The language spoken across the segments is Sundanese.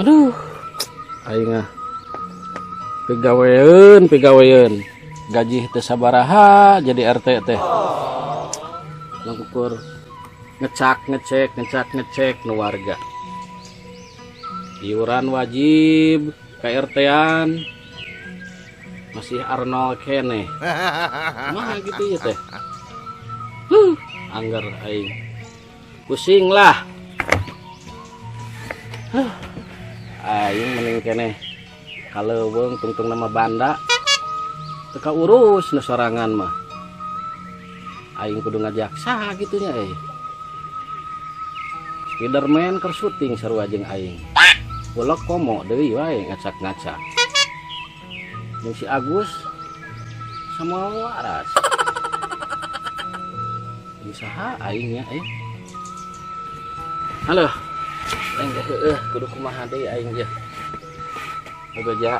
Aduh, aing ah. Pigaweun, pigaweun. Gaji teu sabaraha jadi RT teh. Ukur ngecak ngecek, ngecak ngecek nu warga. Iuran wajib KRT-an masih Arnold kene. Kumaha gitu ya teh? Huh, angger aing. Pusing lah. Huh. Aing mending keneh ka leuweung, tungtung nama banda. Teu kaurus nu sorangan mah. Aing kudu ngajak saha kitu nya euy. Spiderman keur syuting sarua jeung aing. Ulah komo deui wae ngacak-ngacak. Jeung si Agus sama waras. Jeung saha aing nya euy. Halo. Aing teh heueuh kudu kumaha deui aing ye. Bebeja.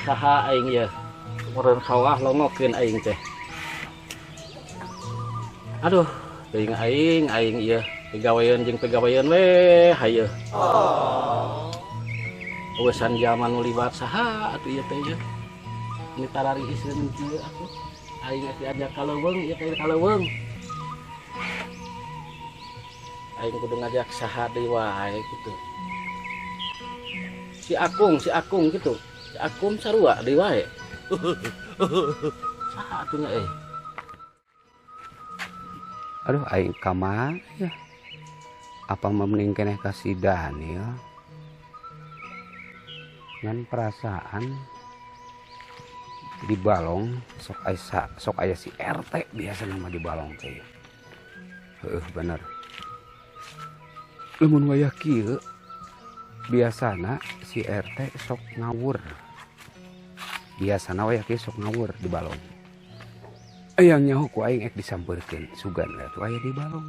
Saha aing ye. Meureun sawah longokeun aing teh. Aduh, teuing aing aing ieu pigaweun jeung pigaweun we hayu. Eueusan jalma nu liwat saha atuh ieu teh ieu. Ini tarariiseun kieu atuh. Aing teh diajak ka leuweung ieu teh ka leuweung. Aing kudu ngajak saha deui wae kitu. Si Akung, si Akung gitu. Si Akung sarua deui wae. Saha atuh nya euy? Aduh, aing ka mana ya? Apa mending keneh ka si Daniel? Ngan perasaan di balong sok aya si RT biasa nama di balong teh. Heuh, bener. Lamun wayah kieu biasana si RT sok ngawur. Biasana wayah kieu sok ngawur di balong. Hayang nyaho ku aing ek disampeurkeun sugan atuh aya di balong.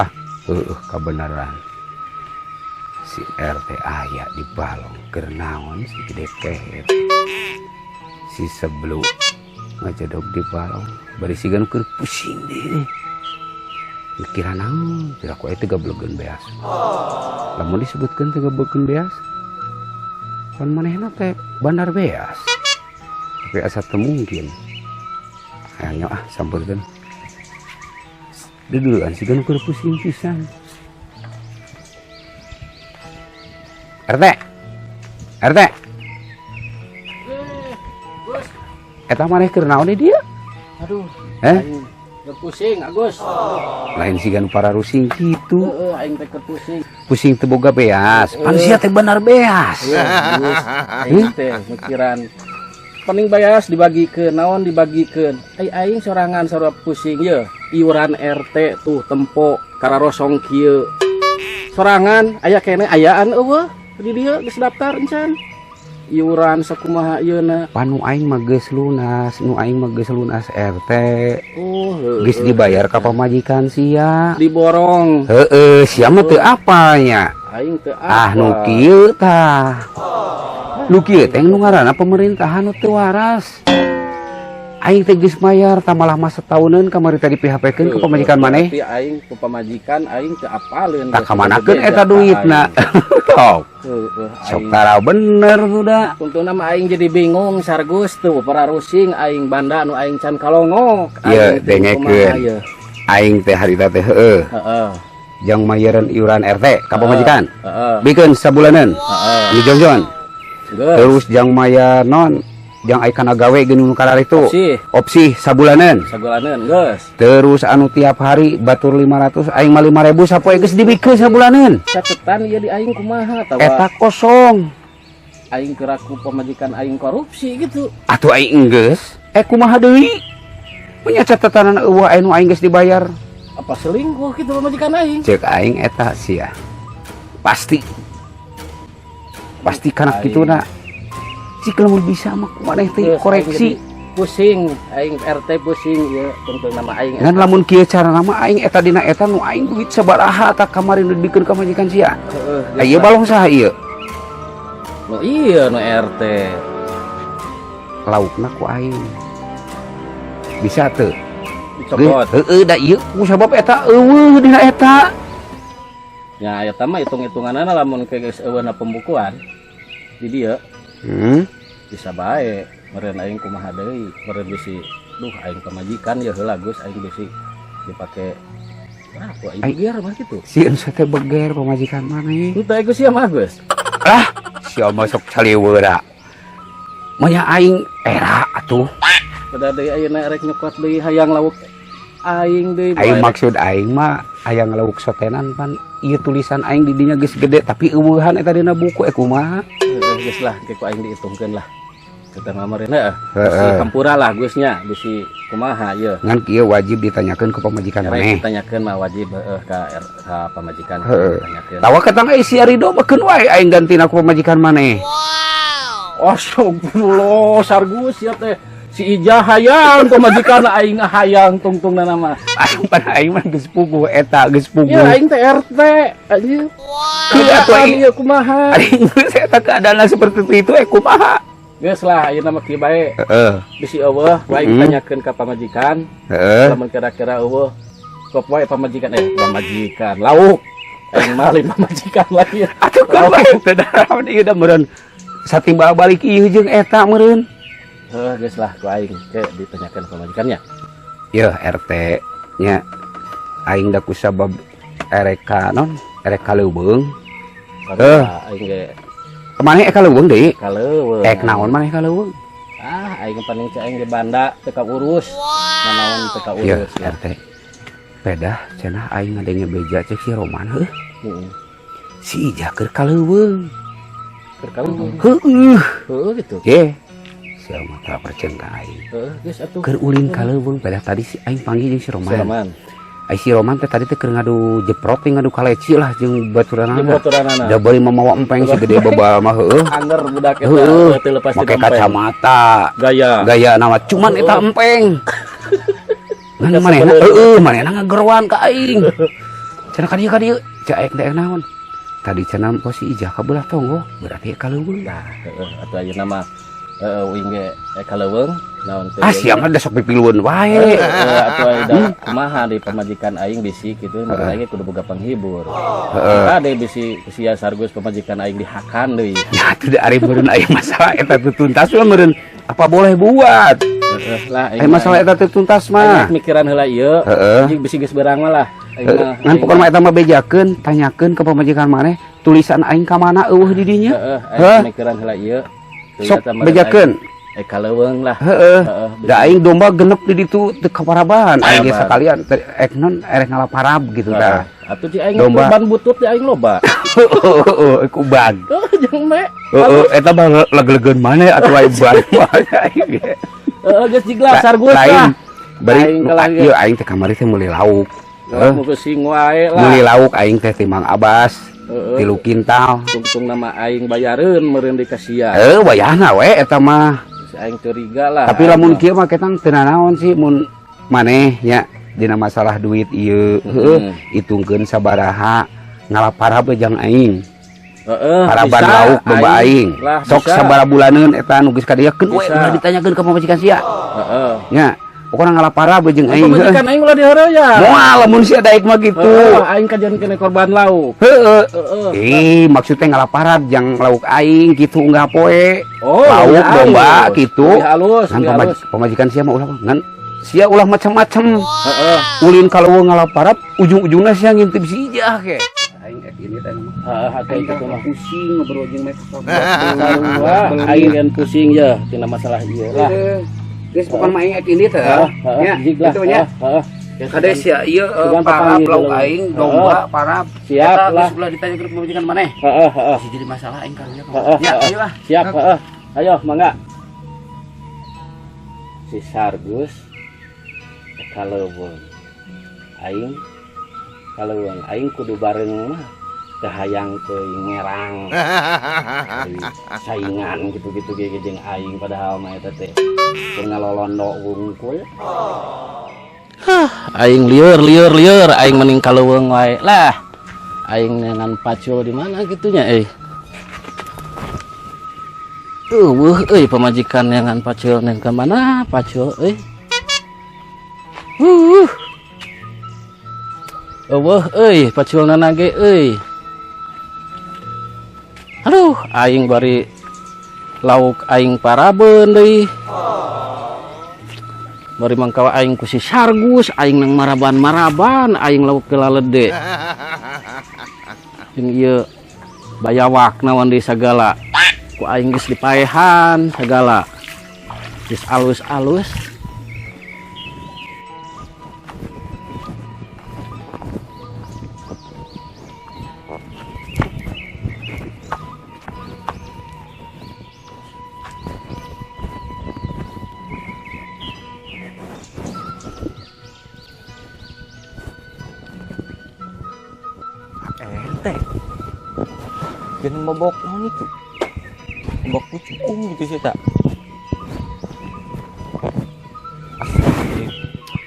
Ah, heueuh kabeneran. Si RT aya di balong keur naon si gede kehet. Si seblu ngajedog di balong bari sigan keur pusing deui. Mikiran naon? Pira ku aing teh gablegeun beas. Lamun disebutkeun teh gablegeun beas, pan manehna teh bandar beas. Tapi asa teu mungkin. Hayang ah sampeurkeun. Duduluan sigan keur pusing pisan. RT. RT. Gus. Eta maneh keur naon di dieu? Aduh. Eh? Aing keur pusing, Agus. Lain sigan para rusing kitu. Heeh, aing teh keur pusing. Pusing teu boga beas. Pan sia teh benar beas. Iya, Gus. Aing teh mikiran paling beas dibagikeun, naon dibagikeun. Ai aing sorangan sarua pusing ye. Iuran RT tuh tempo kararosong kieu. Sorangan aya keneh ayaan eueuh di dieu geus daftar encan. Iuran sakumaha ieuna. Pan nu aing mah geus lunas, nu aing mah geus lunas RT. Oh, heueuh. Geus dibayar ka pamajikan sia. Diborong. Heeh, sia mah teu apal nya. Aing teu Ah, nu apal. kieu tah. Nu kieu teh nu ngaranna pemerintahan nu teu waras. Aing teh geus mayar tah malah mah setauneun kamari teh di P H P-keun ku pamajikan maneh. Tapi aing ku pamajikan aing teu apaleun. Tah kamanakeun eta duitna? Sok. Heeh, Sok aing. tara bener sudah. Untungna mah aing jadi bingung sargus tuh para rusing aing banda nu aing can kalongok. Ieu Aing teh dengekeun. kumaha ieu? Aing teh harita teh heueuh. Heeh. Jang mayaran iuran RT ka pamajikan. Heeh. Bikeun sabulaneun. Heeh. Ni jongjon. Geus. Terus jang mayar non jang ai kana gawe geuning nu karar itu. Opsi. Opsi sabulaneun. Sabulaneun geus. Terus anu tiap hari batur 500 aing mah 5000 sapoe geus dibikeun sabulaneun. Catetan ieu di aing kumaha tawa? Eta kosong. Aing keur aku pamajikan aing korupsi gitu. Atuh aing geus. Kumaha deui? Punya catatan eueuh anu aing geus dibayar. Apa selingkuh gitu pamajikan aing? Cek aing eta sia. Pasti. Pasti kana Aing. kituna. Cik lamun bisa mah kumaneh teh Geus, aing koreksi. jadi pusing, aing RT pusing ieu tentang nama aing. Ngan lamun kieu cara nama aing eta dina eta nu aing duit sabaraha tah kamari nu dibikeun ka majikan sia. Heeh, Ieu balong saha ieu? Nu iya nu RT. Laukna ku aing. Bisa teu? Dicokot. Heeh, da ieu ku sabab eta euweuh dina eta. Ya eta mah hitung-hitunganana lamun ke geus euweuhna pembukuan di dieu bisa bae meureun aing kumaha deui, meureun bisi duh aing pamajikan ya heula Gus, aing bisi dipake berapa aing beger mah kitu. Sieun teh beger pamajikan maneh. Henteu Agus sia mah, Gus. Lah, sia masuk caliweura. Manya aing era atuh. Pada deui ayeuna rek nyokot deui hayang lauk aing deui. Aing maksud aing mah hayang lauk sotenan, pan ieu tulisan aing di dinya geus gede tapi euweuhan eta dina buku, eh kumaha? Heeh, geus lah, ke ku aing dihitungkeun lah. Kita ngamarin heeh. Bisi hampura lah Gusnya, bisi kumaha ieu. Ngan kieu wajib ditanyakeun ke pamajikan Rek maneh. Ditanyakeun mah wajib, heeh, ka ka pamajikan ditanyakeun. Tawa ketang euy si Arido bekeun wae aing gantina ku pamajikan maneh. Astagfirullah, Sargus ya teh. Si Ija hayang pamajikan aing, hayang tungtungna mah. Aing pan aing mah geus puguh eta, geus puguh. Ya aing teh RT anjir. Heuh atuh aing. Ieu kumaha? Aing geus eta keadaan seperti itu, eh kumaha? Geus lah ayeuna mah kieu bae. Bisi euweuh, ku aing tanyakeun ka pamajikan. Lamun kira-kira euweuh, kop wae pamajikan, eh pamajikan lauk. Aing mah lain pamajikan lagi. Atuh kan bae teu daraon ieu da meureun satimbal balik ieu jeung eta meureun. Heuh, geus lah ku aing ke ditanyakeun pamajikannya. Yeuh RT nya, aing da ku sabab ereka non erek ka leuweung. Sarua aing ge. Maneh ka leuweung deui? Ka leuweung. Ek naon maneh ka leuweung? Ah, aing paling cek aing di banda teu kaurus. Nanaon teu kaurus lah. RT. Pedah cenah aing ngadenge beja cek si Roman heuh. Si Ijah keur ka leuweung. Keur ka leuweung. Heueuh. Heueuh gitu. Ye. Sia mah teu percaya ka aing. Heueuh, geus atuh. Keur ulin ka leuweung, pedah tadi si aing panggil jeung si Roman. Si Roman. Ai si Roman teh tadi teh keur ngadu jeprot, ngadu kaleci lah jeung baturanana. Jeung baturanana. Da bari mamawa empeng si gede bebal mah heueuh. Anger budak eta teu lepas Make ti empeng. Kacamata. Gaya. Gaya nama cuman eta empeng. Ngan manehna heueuh, manehna ngageroan ka aing. Cenah ka dieu, ka dieu. Cek aing teh naon? Tadi cenah po si Ijah ka belah tonggoh, berarti ka leuweung. Nah, heueuh atuh ayeuna mah heeh uing ge ka leuweung naon teh. Ah, sia mah da sok pipilueun wae. Heeh, atuh aya da kumaha di pamajikan aing bisi kitu, maka aing kudu boga panghibur. Heeh. Kade bisi sia Sargus pamajikan aing dihakan deui. Ya atuh da ari meureun aya masalah eta teu tuntas mah meureun apa boleh buat. Heeh lah Aya masalah eta teu tuntas mah. Aing mikiran heula ieu. Jeung bisi geus beurang mah lah. Aing mah. Ngan pokona mah eta mah bejakeun, tanyakeun ke pamajikan maneh, tulisan aing ka mana euweuh di dinya. Heeh, Heuh. aing mikiran heula ieu. Sok bejakeun. Eh ka leuweung lah. Heeh. Heeh. Da aing domba genep di ditu teu kaparaban. Aing ge Paraban. sakalian teh ek non erek ngalaparab gitu tah. Atuh di aing Domba. ban butut di aing loba. Heeh, ku ban. Heuh, jeung me. Heeh, eta mah leg-legeun maneh atuh aing ban mah aing ge. Heeh, geus jiglah Sargus Lain lah. bari Aing kalah ge. ieu aing teh kamari teh meuli lauk. Heuh. Heeh, pusing wae lah. Meuli lauk aing teh ti Mang Abbas, Heeh. 3 kintal. Tungtung nama aing bayareun meureun di kasia. Eh, wayahna we eta mah. Si aing curiga lah. Tapi lamun kieu mah ketang teu nanaon sih mun maneh nya dina masalah duit ieu, heueuh, hitungkeun sabaraha ngalaparab we jang aing. Heeh, Paraban bisa, lauk domba aing. Lah, Sok bisa. Sabaraha bulaneun eta nu geus kadiakeun we Bisa. ulah ditanyakeun ka pamajikan sia. Heeh. Nya, pokona ngalaparab we jeung aing. Heueuh. Pamajikan aing ulah diheureuyan. Moal lamun sia daek mah gitu. Heeh, aing kajian kene korban lauk. Heeh. Heeh. Eh, maksudnya ngalaparab jang lauk aing gitu unggal poe. Oh, lauk lebih domba halus. gitu. Lebih halus, Ngan lebih halus. Pamajikan sia mah ulah ngan sia ulah macam-macam. Heeh. Ulin kalau ngalaparab ujung-ujungnya sia ngintip si Ijah ke. Aing ek ini teh mah. Heeh, atuh Aing kitu mah. Pusing ngobrol jeung mereka. Sarua, aing kan pusing ya tina masalah ieu lah. Geus pokon mah aing ek ini teh. Heeh, heeh, Nya, jig lah. gitu nya. Heeh, heeh. Kades ya ieu Sugan parab papanggih lauk dulu. aing domba parab. Siap Eta lah. geus ulah ditanya ke pamajikan maneh. Heeh, heeh. Masih jadi masalah aing karunya. Heeh, Ya, heeh. ayo lah. Siap, heeh. Ayo, mangga. Si Sargus ka leuweung. Aing ka leuweung, aing kudu bareng mah teu hayang teuing merang. Ari saingan gitu-gitu ge jeung aing, padahal mah eta teh keur ngalolondo wungkul. Hah, aing lieur lieur lieur, aing mending ka leuweung wae lah. Aing neangan pacul di mana gitunya euy. Euweuh euy pamajikan neangan pacul neng ka mana pacul euy. Eueuh euy, paculna ge euy. Aduh, aing bari lauk aing parabeun deui. Bari mangkawa aing ku si Sargus, aing nang maraban-maraban, aing lauk ke lalede. Jeung ieu bayawak naon deui sagala. Ku aing geus dipaehan sagala. Geus alus-alus. RT jangan mabok naon itu, mabok kucing gitu sih tak.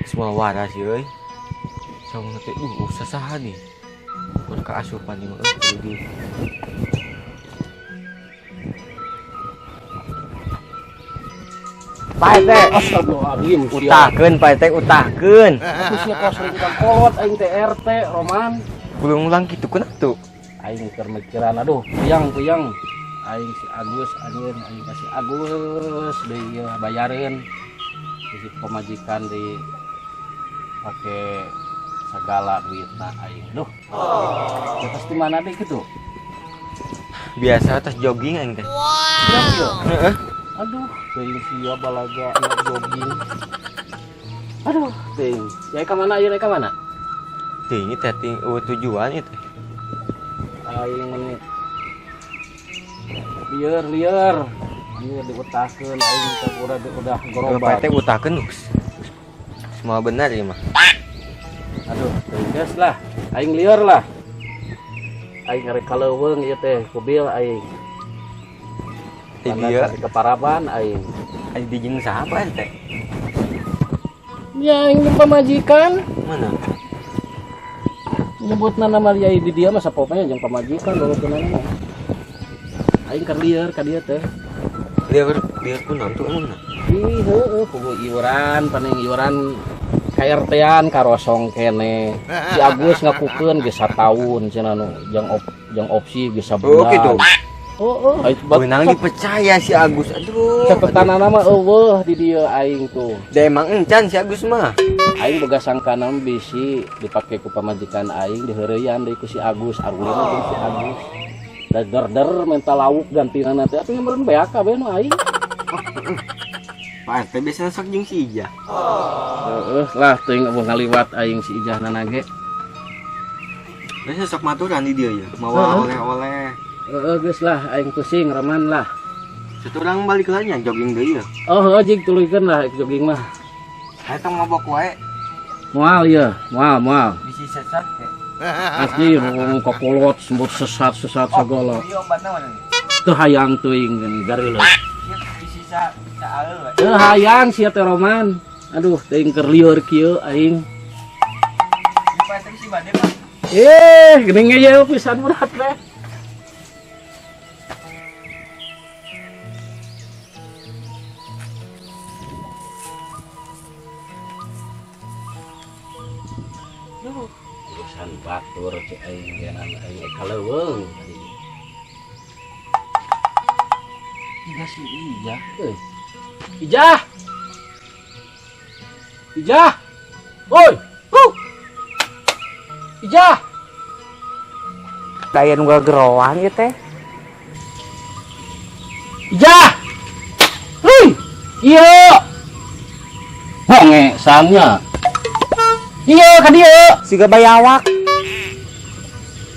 Semua waras sih euy. Sama teh sasaha nih. Mun kaasupan ieu mah euy di. Pak RT, Astagfirullahaladzim, utahkeun Pak RT, utahkeun. Aku sia kos ringkang kolot aing teh RT Roman. Ulang-ulang kitu kunaon tuh? Aing keur mikiran aduh, puyang-puyang. Aing si Agus anjeun, aing ka si Agus deui ieu bayareun. Si pamajikan di pake segala duitna aing. Duh. Ya pasti mana deui kitu? Biasa atas jogging aing teh. Siap ieu. Heeh. Aduh, teuing sia balaga jogging. Aduh, teuing. Ya ka mana ieu ka mana? Teuing teh ting eueuh tujuan ieu teh. Aing meni lieur-lieur. Ieu diutahkeun aing teh udah gerobak. Pak teh utahkeun semua benar ieu mah. Aduh, teuing geus lah. Aing lieur lah. Aing rek ka leuweung ieu teh kubil aing. Teh dia ke Paraban aing. Aing dijieun saha Pak teh? Ya aing jeung pamajikan. Mana? Nyebutna nama dia di dia mah sapopnya jeung pamajikan lolobna mah. Aing keur lieur ka dieu teh. Lieur lieur kunaon tuh emangna? Ih heueuh kudu iuran, paning iuran ka RT-an karosong kene. Si Agus ngakukeun geus sataun cenah nu jang opsi geus sabulan. Oh kitu. Heeh, beunang dipercaya si Agus. Aduh. Catetanana mah eueuh di dieu aing tuh. Da emang encan si Agus mah. Aing boga sangkana bisi dipake ku pamajikan aing diheureuyan deui ku si Agus, arulina jeung si Agus. Da der-der menta lauk gantina teh atuh meureun beak kabeh nu aing. Pak RT biasa sok jeung si Ijah. Heeh lah teuing eueuh ngaliwat aing si Ijahna ge. Biasa sok maturan di dieu ya, mawa oleh-oleh. Heeh geus lah aing pusing reman lah. Saturang balik lah nya jogging deui ya. Oh heuh jig tuluykeun lah jogging mah. Hayo tong mabok wae. Moal ieu, moal moal. Bisi sesat teh. Asli ngomong kokolot sembut sesat-sesat segala. Ieu obatna mana nih? Teu hayang teuing geuning gareuleuh. Bisi sa saaleu we. Teu hayang sia teh Roman. Aduh teuing keur lieur kieu aing. Pak teh bisi bade Pak. Geuning ngeyel pisan berat teh. Urusan batur cek aing genan aing ka leuweung tadi. Ijah si Ijah euy. Ijah. Ijah. Oi. Huh. Ijah. Daya nu geroan ieu teh. Ijah. Hei. Ieu. Bonge sangnya. Iya ka dieu. Siga bayawak.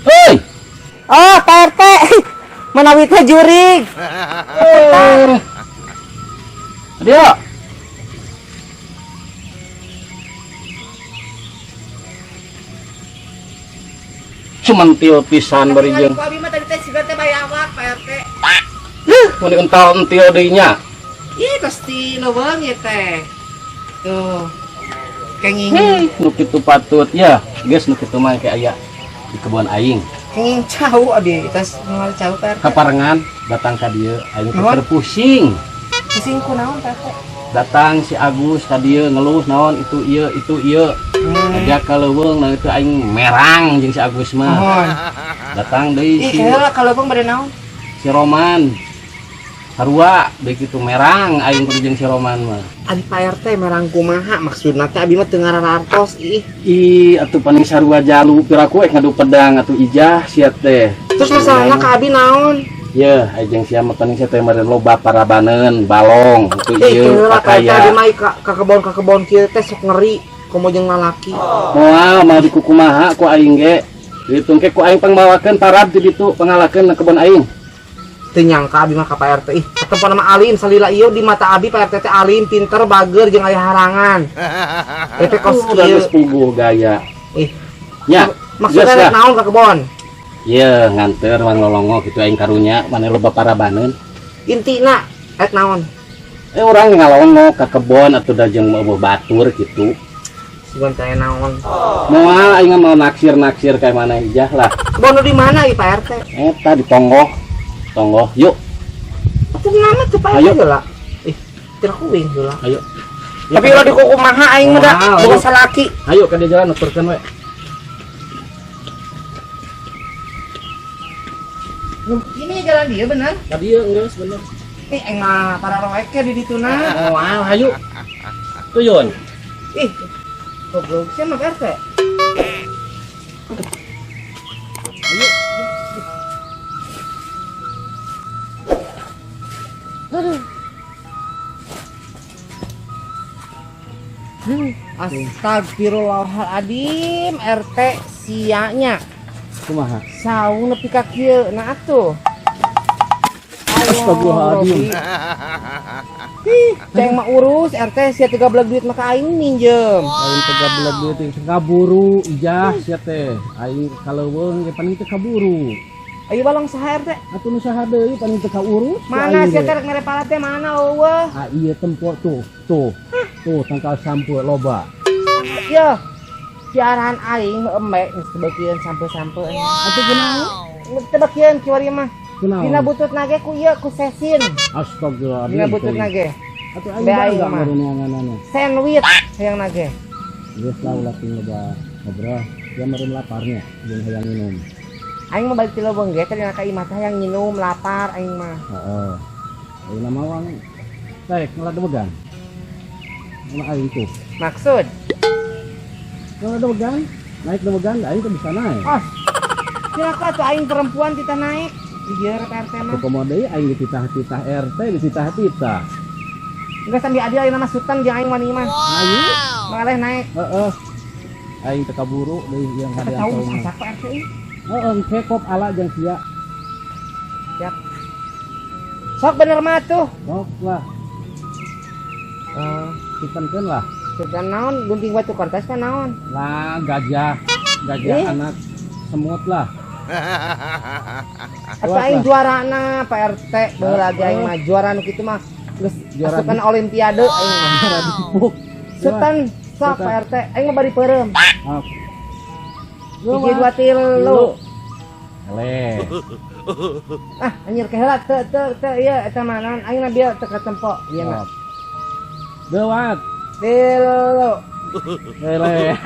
Hei. Oh, Pak RT. Manawi teh jurig. Dia. Cumentil pisan bari jeung. Abi mah tadi teh siga teh bayawak, Pak RT. Mun ental-entil deui nya. Ih, pasti leuweung ieu teh. Tuh. Kenging. Nu kitu patut ya, geus nu kitu mah ke aya di kebun aing. Kenging cau abi, tas ngal cau Pak RT. Kaparengan datang ka dieu aing teh keur pusing. Pusing kunaon Pak RT? Datang si Agus ka dieu ngeluh naon itu ieu. Ngajak ka leuweung nah itu aing merang jeung si Agus mah. Datang deui si Ih, ka leuweung bade naon? Si Roman. Sarua deui kitu merang aing kudu jeung si Roman mah. Ari Pak RT merang kumaha maksudna teh abi mah teu ngarartos ih. Ih, atuh paling sarua jalu piraku ek ngadu pedang atuh ijah sia teh. Terus masalahna ka abi naon? Yeuh, ai jeung sia mah paling sia teh meureun loba parabaneun, balong atuh ieu pakaya. Abi mah ka kebon-ka kebon kieu teh sok ngeri komo jeung lalaki. Moal mau dikukumaha ku aing ge. Ditung ke ku aing pangmawakeun parab di ditu pangalakeun na kebon aing. Teu nyangka abi mah ka Pak RT. Ih, katempo nama alim salila ieu di mata abi Pak RT teh alim, pinter, bager jeung aya harangan. Teh kos kieu. Geus puguh gaya. Ih. Nya, maksudna naon ka kebon? Ye, nganter wang lolongo kitu aing karunya mane loba parabaneun. Intina et naon? Urang ngalongo ka kebon atuh da jeung eueuh batur kitu. Sigon teh naon? Moal aing mau naksir-naksir kayak mana ijah lah. Kebon di mana ieu Pak RT? Eta di Tonggoh. Tonggoh, yuk. Atuh nama tuh Pak RT heula. Ih, teu kuing heula. Ayo. Tapi ulah dikukumaha aing mah da boga salaki. Ayo ka dia jalan nuturkeun we. Ini jalan dia bener? Ka dieu geus bener. Ih, aing mah para roek di ditu na. Moal, hayu. Tuyun. Ih. Goblok sia mah RT. Ayo. Aduh. Astagfirullahaladzim, RT sianya. Kumaha? Saung nepi ka kieu na atuh. Astagfirullahaladzim. Ih, ceng mah urus RT sia 13 duit maka aing minjem. Aing 13 duit teh kaburu ijah sia teh. Aing ka leuweung ge paling teu kaburu. Ayo balong saha RT? Atuh nu saha deui paling teu kaurus. Mana sia teh rek mere pala teh mana eueuh? Ah ieu tempo tuh, tuh. Tuh tangkal sampo loba. Yo. Siaran aing embe geus tebakieun sampe-sampe. Atuh kunaon? Tebakieun kiwari mah. Kunaon? Dina butut nage ku ieu ku sesin. Astagfirullahaladzim. Dina butut nage. Atuh aing bangga meureun Sandwich hayang nage. Geus lah ulah ting loba ngobrol. Ya meureun laparnya jeung hayang minum. Aing mah balik ti leuweung ge teh dina ka imah teh hayang nginum lapar aing mah. Heeh. Ayeuna mah wang taek ngaladewegan. Mah aing tuh. Maksud? Ngaladewegan, naik dewegan aing teh bisa naik. Ah. Kira atuh aing perempuan titah naik. Di dieu RT mah. Komo deui aing dititah-titah RT dititah-titah. Geus sambil adil ayeuna mah sultan jeung aing wani mah. Ayo. Maleh naik. Heeh. Aing teu kaburu deui yang Tahu sasak Pak RT ieu. Heeh, kekop ala jeung sia. Siap. Sok bener mah tuh. Sok lah. Simpenkeun lah. Simpen naon? Gunting batu kertas kan naon? Lah, gajah. Gajah anak semut lah. Atuh aing juarana Pak RT baheula ge aing mah juara nu kitu mah geus asupan olimpiade aing mah. Juara dipuk. Sultan sok Pak RT aing mah bari peureum. 1 2 3. Eleh. Ah, anjir keheula teu teu teu ieu eta mah naon aing mah bieu teu katempo ieu mah. Dewat. Tilu. Eleh.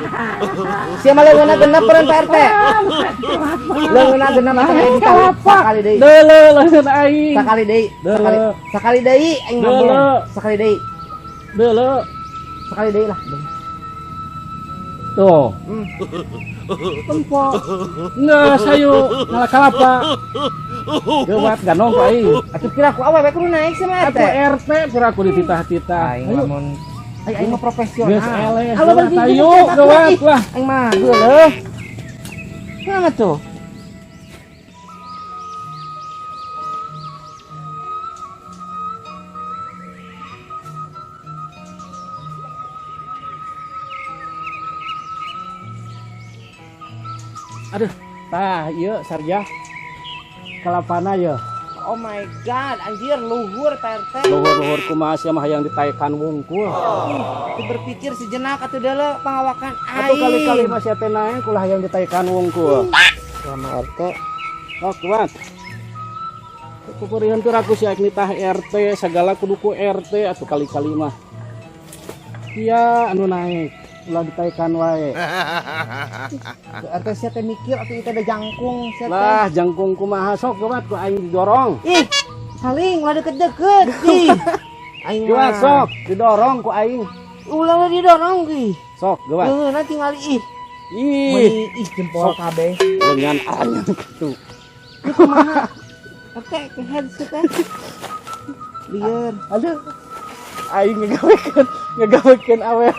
Sia mah leungeunna genep peureun Pak RT. Leungeunna genep sakali deui. Deuleu leungeun aing. Sakali deui. Sakali deui aing mah. Sakali deui. Deuleu. Sakali deui lah. Tuh. Tempo. Ngeus hayu ngalah kalapa. Geuwat ganong ku aing. Atuh kira ku awewe kudu naik sih mah RT. Atuh RT pura ku dititah-titah. Aing lamun aing mah profesional. Geus eleh. Ayo geuwat lah. Aing mah geuleuh. Kumaha tuh? Aduh, tah ieu sarjah kalapana ye. Oh my god, anjir luhur Pak RT. Luhur-luhur kumaha sia mah hayang ditaekan wungkul. Atuh berpikir sejenak atuh deuleu pangawakan aing. Atuh kali-kali mah sia teh naek ulah hayang ditaekan wungkul. Sama RT. Sok kuat. Kukurihan teh raku sia nitah RT segala kudu ku RT atuh kali-kali mah. Sia anu naik. Ulah ditaekan wae. RT sia teh mikir atuh ieu teh jangkung sia teh. Lah jangkung kumaha sok geuwat ku aing didorong. Ih, saling ulah deket-deket ih. Aing Geuwat mah. sok didorong ku aing. Ulah didorong ih. Sok geuwat. Heuh, na tingali ih. Ih, Meuni ih jempol kabeh. Lengan aing kitu. Kumaha? RT kehead sih teh. Lieur. Aduh. Aing ngagawekeun awewe.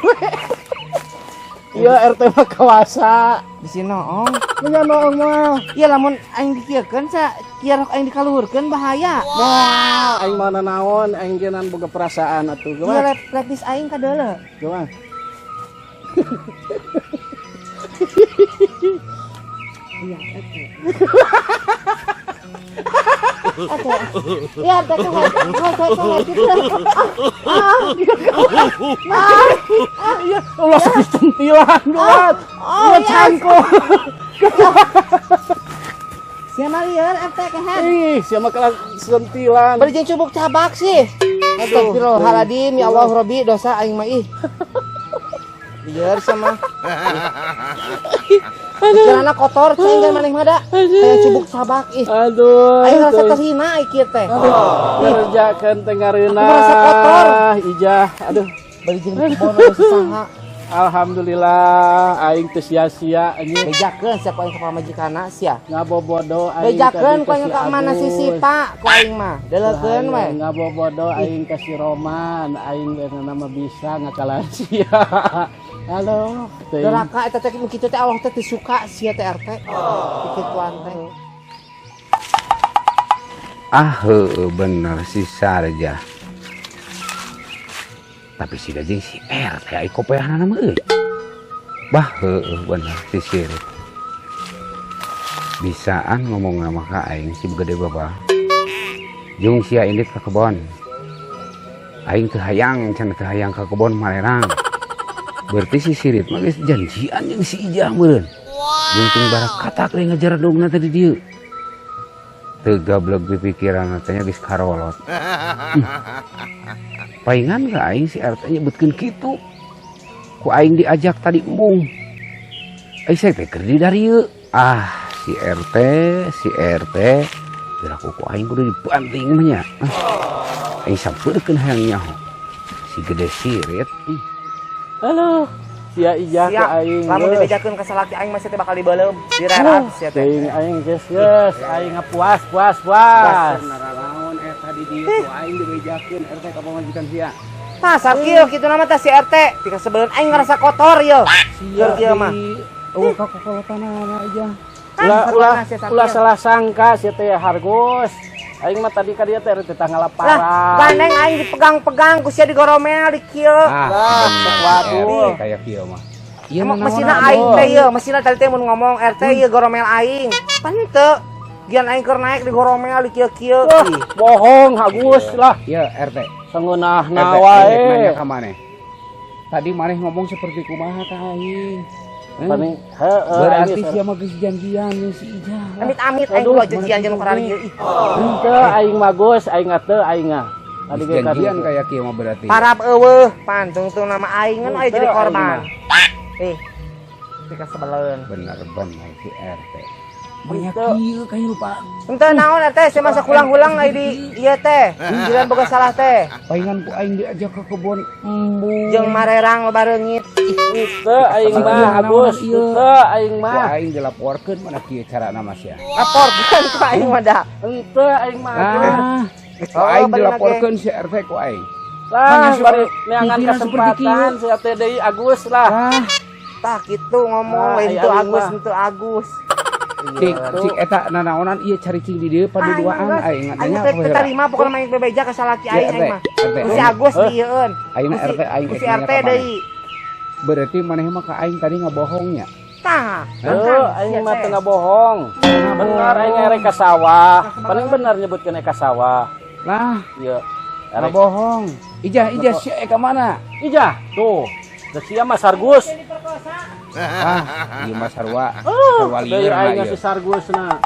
Iya RT mah kawasa. Di sini noong. Nya noong mah. Iya lamun aing dikieukeun sa kieu rok aing dikaluhurkeun bahaya. Wah, aing mana naon, aing genan boga perasaan atuh. Iya Geuwat. lepis aing kadeuleu. Geuwat. Iya, RT. Iya, RT tuh. Iya, ulah sakit centilan, geuwat. Iya cangkul. Sia mah lieur RT kehead. Ih, sia mah kalah sentilan. Bari jeung cubuk cabak sih. Astagfirullahaladzim, ya Allah Rabbi, dosa aing mah ih. Lieur sama. Pikiranna kotor cing kan maneh mah da. Kayak cubuk cabak ih. Aduh. Aing ngerasa terhina ieu kieu teh. Ngerjakeun teh ngareunah. Aku merasa kotor. Ijah, aduh. Bari jeung kebon saha. Alhamdulillah aing teu sia-sia anjing. Bejakeun sia ku aing ka pamajikanna sia. Ngabobodo aing. Bejakeun ku aing ka mana sisi Pak ku aing mah. Deleukeun we. Ngabobodo aing ka si Roman, aing nama bisa ngakalan sia. Halo. Doraka eta teh kitu teh Allah teh teu suka sia teh RT. Kikituan teh. Ah heueuh bener si Sarja. Tapi si jeung si RT ai kopeahna mah euy. Bah heueuh bener si Sirit. Bisaan ngomong sama ka aing si gede baba. Jeung sia indit ka kebon. Aing teu hayang cenah teu hayang ka kebon malerang. Berarti si Sirit mah geus janjian jeung si Ijah meureun. Jeung ting barakatak deui ngajaradogna teh di dieu. Teu gableg pipikiranna teh nya geus karolot. Paingan ka aing si RT nyebutkeun kitu. Ku aing diajak tadi embung. Ai saya teh keur di darieu. Ah, si RT, si RT. Geura ku aing kudu dibanting mah nya. Aing sampeurkeun hayang nyaho. Si gede Sirit. Halo. Sia Ijah ku aing. Lamun dibejakeun ka salaki aing masih teh bakal dibeuleum. Direrat sia teh. Aing aing geus geus aing ngapuas puas puas. Naon eta di dieu ku aing dibejakeun RT ka pamajikan sia. Tah sarkieu kitu nama teh si RT. Pika sebeuleun aing ngarasa kotor yeuh. Sia kieu mah. Oh ka kokolotanana Ijah. Ulah ulah salah sangka sia teh hargus. Aing mah tadi ka dieu teh teh ngalaparan. Lah, gandeng aing dipegang-pegang ku sia digoromel di kieu. Ah, waduh. Kayak kieu mah. Ieu mesinna aing teh ieu, mesinna tadi teh mun ngomong RT ieu goromel aing. Pan teu. Gian aing keur naik digoromel di kieu-kieu. Bohong Agus lah. Ieu RT. Sangeunahna wae. Nanya ka maneh. Tadi maneh ngomong seperti kumaha ka aing. Paling heeh. Berarti sia mah geus janjian jeung si Ijah. Amit-amit aing ulah janjian jeung karari ieu. Henteu aing mah Gus, aing teu aing ah. Tadi janjian kaya kieu mah berarti. Parab eueuh, pantungtung nama aing kan aya jadi korban. Eh. Pika sebeleun. Bener-bener si RT. Banyak kieu kayak lupa. Henteu naon RT, saya masa hulang-hulang aya di ieu teh. Jiran boga salah teh. Paingan ku aing diajak ke kebon embung. Jeung marerang loba reungit. Henteu aing mah Agus, henteu aing mah. Ku aing dilaporkeun mana kieu carana mah sia. Laporkeun ku aing mah da. Henteu aing mah Agus. Ku aing dilaporkeun si RT ku aing. Lah, bari neangan kesempatan si RT deui Agus lah. Tah kitu ngomong lain teu Agus, henteu Agus. Cik, cik eta nanaonan ieu caricing di dieu paduduaan aing nanya teu tarima pokona mah bebeja ka salaki aing aing mah. Ku si Agus dieueun. Ayeuna RT aing ku si RT deui. Berarti maneh mah ka aing tadi ngabohongnya. Tah. Heuh, aing mah teu ngabohong. Bener aing erek ka sawah. Paling bener nyebutkeun ka sawah. Lah, ieu ngabohong. Ijah, ijah sia ka mana? Ijah, tuh. Da sia mah Sargus. Ah, ieu mah sarua. Sarua lieur aing si Sargusna.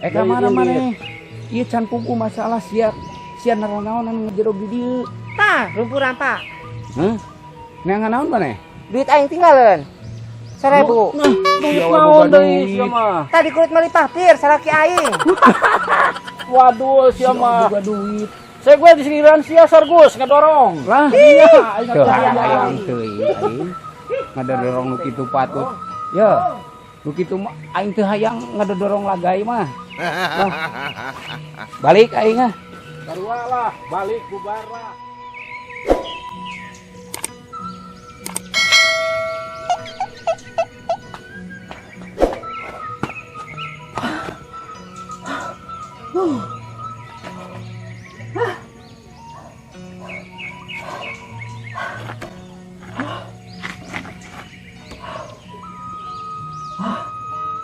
Ka mana maneh? Ieu can pugu masalah sia sia naranaonan ngejero di dieu. Tah, lumpuran Pak. Hah? Neangan naon maneh? Duit aing tinggalin. 1000. Nah, duit Ya, naon boga deui duit. sia mah. Tadi kulit meuli papir salaki aing. Waduh sia mah. Boga duit. Saya gue disiliran sia Sargus ngedorong. Lah, Iya, aing teu hayang. hayang teuing aing. Ngadodorong nu kitu patut. Ya, nu kitu mah aing teu hayang ngadodorong lagai mah. Lah. Balik aing ah. Sarua lah, balik bubar lah.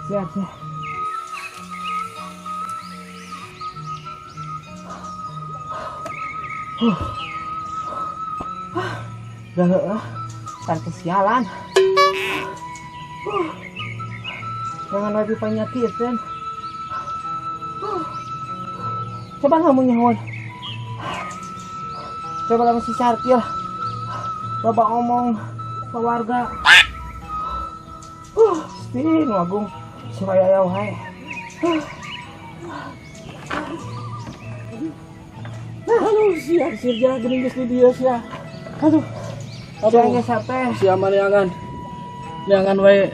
Siap, siap. Udah heeh. Kan kesialan. Jangan lagi penyakit kan. Coba kamu nyawan. Coba kamu si Sarkil. Bapak ngomong ke warga. Stin wagung supaya ya wae. Aduh, sia sia geuning geus di dieu sia. Aduh. Aduh, Jangan sampai. Sia mah neangan. Neangan wae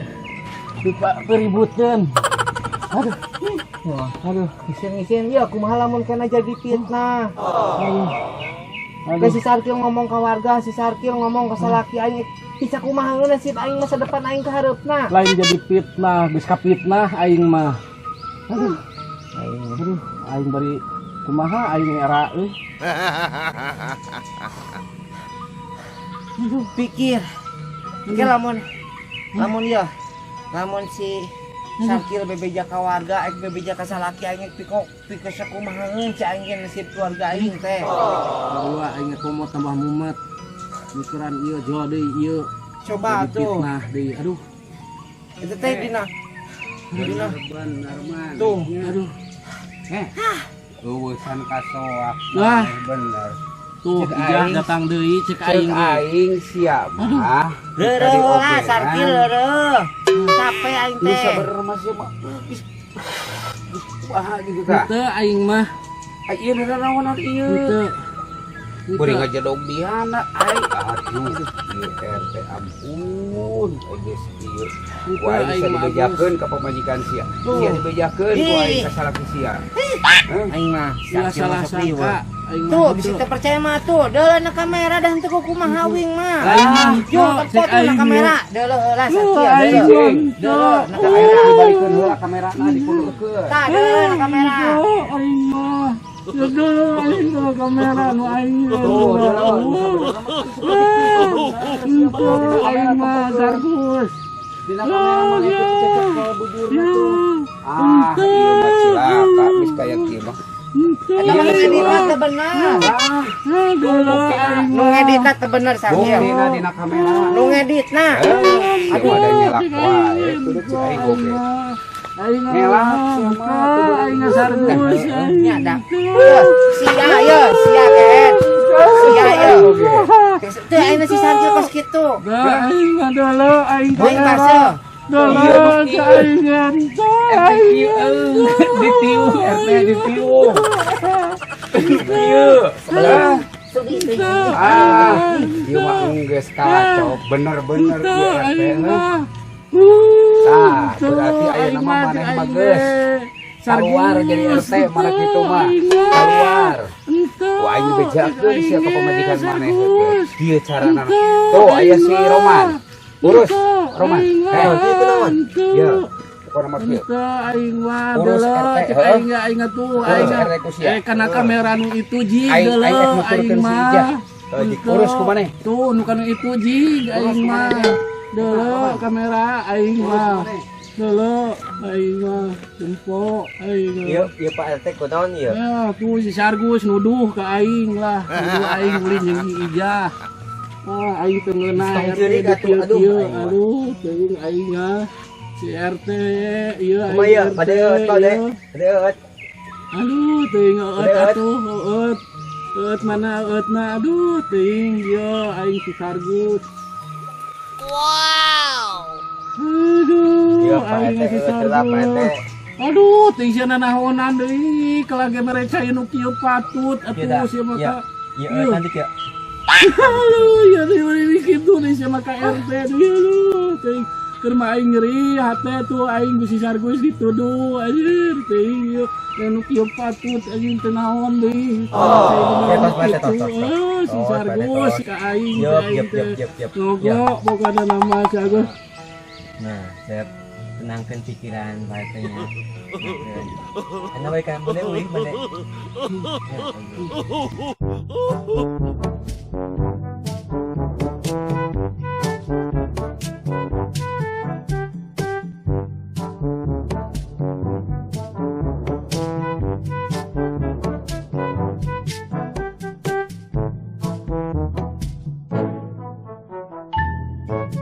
dipeributkeun. Aduh. Aduh, isin-isin ya kumaha lamun kena jadi fitnah. Aduh. Ke si Sarkil ngomong ke warga, si Sarkil ngomong ke salaki aing, bisa kumaha nasib aing masa depan aing ke hareupna. Lain jadi fitnah, geus kapitnah aing mah. Aduh. Aduh, aing bari kumaha aing era euy. Aduh, pikir. Pikir lamun lamun ya. Lamun si Sarkil bebeja ka warga, aing bebeja ka salaki aing piko piko sakumahaeun si aing ge nasib keluarga aing teh. Sarua aing komo tambah mumet. Mikiran ieu jual deui ieu. Coba Jadi tuh. fitnah deui. Aduh. Itu teh dina dina Bener man. tuh. Aduh. Eh. Urusan kasoak. Lah. Bener. Tuh, Cek Ijah aing. datang deui cek Cek aing deui. aing sia mah. Reureuh lah Sarkil reureuh. Capek aing Lu teh. sabar mah sia mah. Geus geus kumaha gitu tah. Henteu aing mah. Ai ieu nanaonan ieu. Henteu. Beuring ngajedog diana aing. Aduh, ieu RT ampun. Ai geus ieu. Ku aing bisa dibejakeun ka pamajikan sia. Sia dibejakeun ku aing ka salaki sia. Aing mah Sia Sarkil salah mah sok liwet. sangka aing mah. Tuh, henteu. bisa terpercaya mah tuh. Deuleu na kamera dah henteu kumaha wing mah. Lain mah Yo, henteu, cek tempo tuh na aing kamera. Deuleu heula Tuh, Sarkil. aing Deuleu. mah. Deuleu na Kamera kamera. dibalikeun heula kamerana dipulurkeun. Tah, deuleu na kamera. Henteu, aing mah. Ya deuleu aing mah kamera nu aing. Tuh, deuleu. Henteu aing mah Sargus. Dina kamera mah itu cekek ke bujurna tuh. Ah, Henteu. ieu mah cilaka geus kaya kieu mah. Henteu. Eta mah ngeditna teu bener. Ah, Deuleu aing Nu mah. ngeditna teu bener Sarkil. buktina dina kamera. Nu ngeditna. Eh, aduh ada nyelak wae, kudu cek aing oge. Aing Ngelak sia mah tuh aing Sargus. Nya da. Yeuh, sia ye, sia kehed. Sia ye. Teu aing si Sarkil kos kitu. Aing mah deuleu aing Aing kamera. paseuh. Deuleu cek aing henteu aing. Ditiuh, RT ditiuh. Ieu. Ah, ieu mah geus kacau, bener-bener ieu RT heuh. Tah, berarti aya nama maneh mah geus. Keluar jadi RT mana kitu mah. Keluar. Ku aing bejakeun sia ka pamajikan maneh teh. Kieu carana. Tuh aya si Roman. Urus Roman. Eh, Ieu naon? ieu. Pokona mah kieu. Henteu aing mah Urus deuleu RT, cek heuh. aing ge aing atuh Urus aing RT ku sia. eh kana kamera nu itu ji Aing deuleu aing aing nuturkeun si mah. Ijah. Urus ku maneh. Tuh nu kanu itu ji aing mah. Deuleu kamera aing mah. Deuleu aing mah tempo aing. Ieu ieu Pak RT kunaon ieu? Ya, tuh si Sargus nuduh ke aing lah, nuduh aing ulin jeung si Ijah. Ah, aing teu ngeunah Tong RT ceurik di atuh, aduh, kieu-kieu. aing mah. Aduh, teuing aing ah. Si RT ieu aing Kumaha ieu? RT, Bade eueut Pak De. ieu. Bade eueut. Aduh, teuing eueut Bade eueut. atuh, eueut. Eueut mana eueutna? Aduh, teuing ieu aing si Sargus. Aduh, Iya, Pak aing RT, si heula Pak RT. Sargus. Aduh, teuing sia nanaonan deui, kalah ge mere cai nu kieu patut Iya, dah. atuh sia mah Iya. ka. Iya, Iya. cantik ya. Aduh, ya deui kitu deui sia mah ka RT deui aduh, teuing keur mah aing nyeri hate tuh aing ku si Sargus dituduh anjir teuing ieu nu kieu patut anjing teu naon deui. Ya, tos, Pak RT, tos, tos, tos. Ah, si Tos, Pak RT, Sargus tos. ka aing si Yup, aing yup, teh. yup, yup, yup. Ya. Ngogok pokokna nama si Agus. Nah, saya tenangkan pikiran Pak RT-nya. Tenangkeun. Anda baik kan boleh uih, boleh. Ya,